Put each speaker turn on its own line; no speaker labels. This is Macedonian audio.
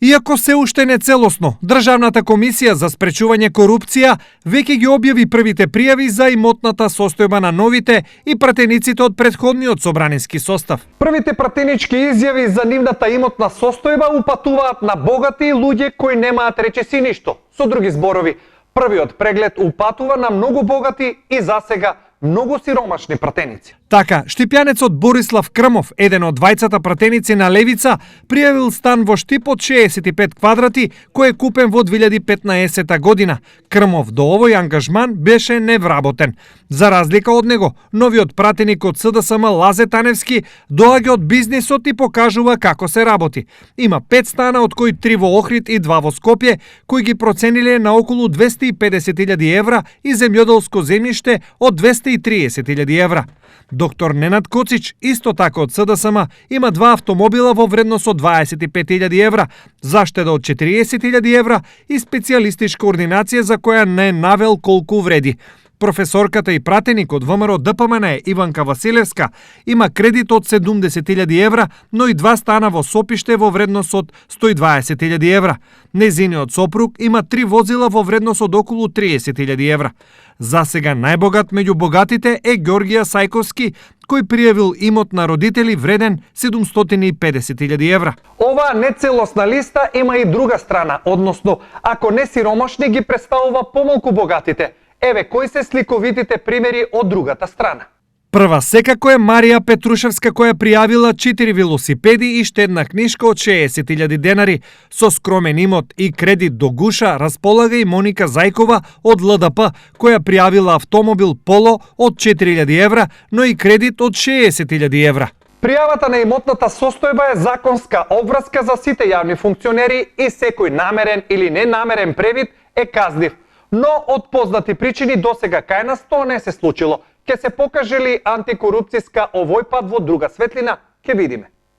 Иако се уште не целосно, Државната комисија за спречување корупција веќе ги објави првите пријави за имотната состојба на новите и пратениците од претходниот собранински состав.
Првите пратенички изјави за нивната имотна состојба упатуваат на богати луѓе кои немаат речиси ништо. Со други зборови, првиот преглед упатува на многу богати и засега многу сиромашни пратеници.
Така, штипјанецот Борислав Крмов, еден од двајцата пратеници на Левица, пријавил стан во Штип од 65 квадрати, кој е купен во 2015 година. Крмов до овој ангажман беше невработен. За разлика од него, новиот пратеник од СДСМ Лазе Таневски доаѓа од бизнисот и покажува како се работи. Има 5 стана, од кои 3 во Охрид и 2 во Скопје, кои ги процениле на околу 250.000 евра и земјоделско земјиште од 230.000 евра. Доктор Ненад Коцич, исто така од СДСМ, има 2 автомобила во вредност од 25.000 евра, заштеда од 40.000 евра и специјалистичка ординација за која не навел колку вреди. Професорката и пратеник од ВМРО ДПМН Иванка Василевска има кредит од 70.000 евра, но и 2 стана во Сопиште во вредност од 120.000 евра. Незиниот сопруг има 3 возила во вредност од околу 30.000 евра. За сега најбогат меѓу богатите е Ѓоргија Сајковски, кој пријавил имот на родители вреден 750.000 евра.
Оваа нецелосна листа има и друга страна, односно, ако не сиромашни ги представува помалку богатите. Еве кои се сликовитите примери од другата страна.
Прва секако е Марија Петрушевска, која пријавила 4 велосипеди и штедна книшка од 60.000 денари. Со скромен имот и кредит до гуша располага и Моника Зајкова од ЛДП, која пријавила автомобил Поло од 4.000 евра, но и кредит од 60.000 евра.
Пријавата на имотната состојба е законска обврска за сите јавни функционери и секој намерен или ненамерен превид е казнив. Но од познати причини досега кај нас тоа не се случило. Ке се покаже ли антикорупцијска овој пат во друга светлина? Ке видиме.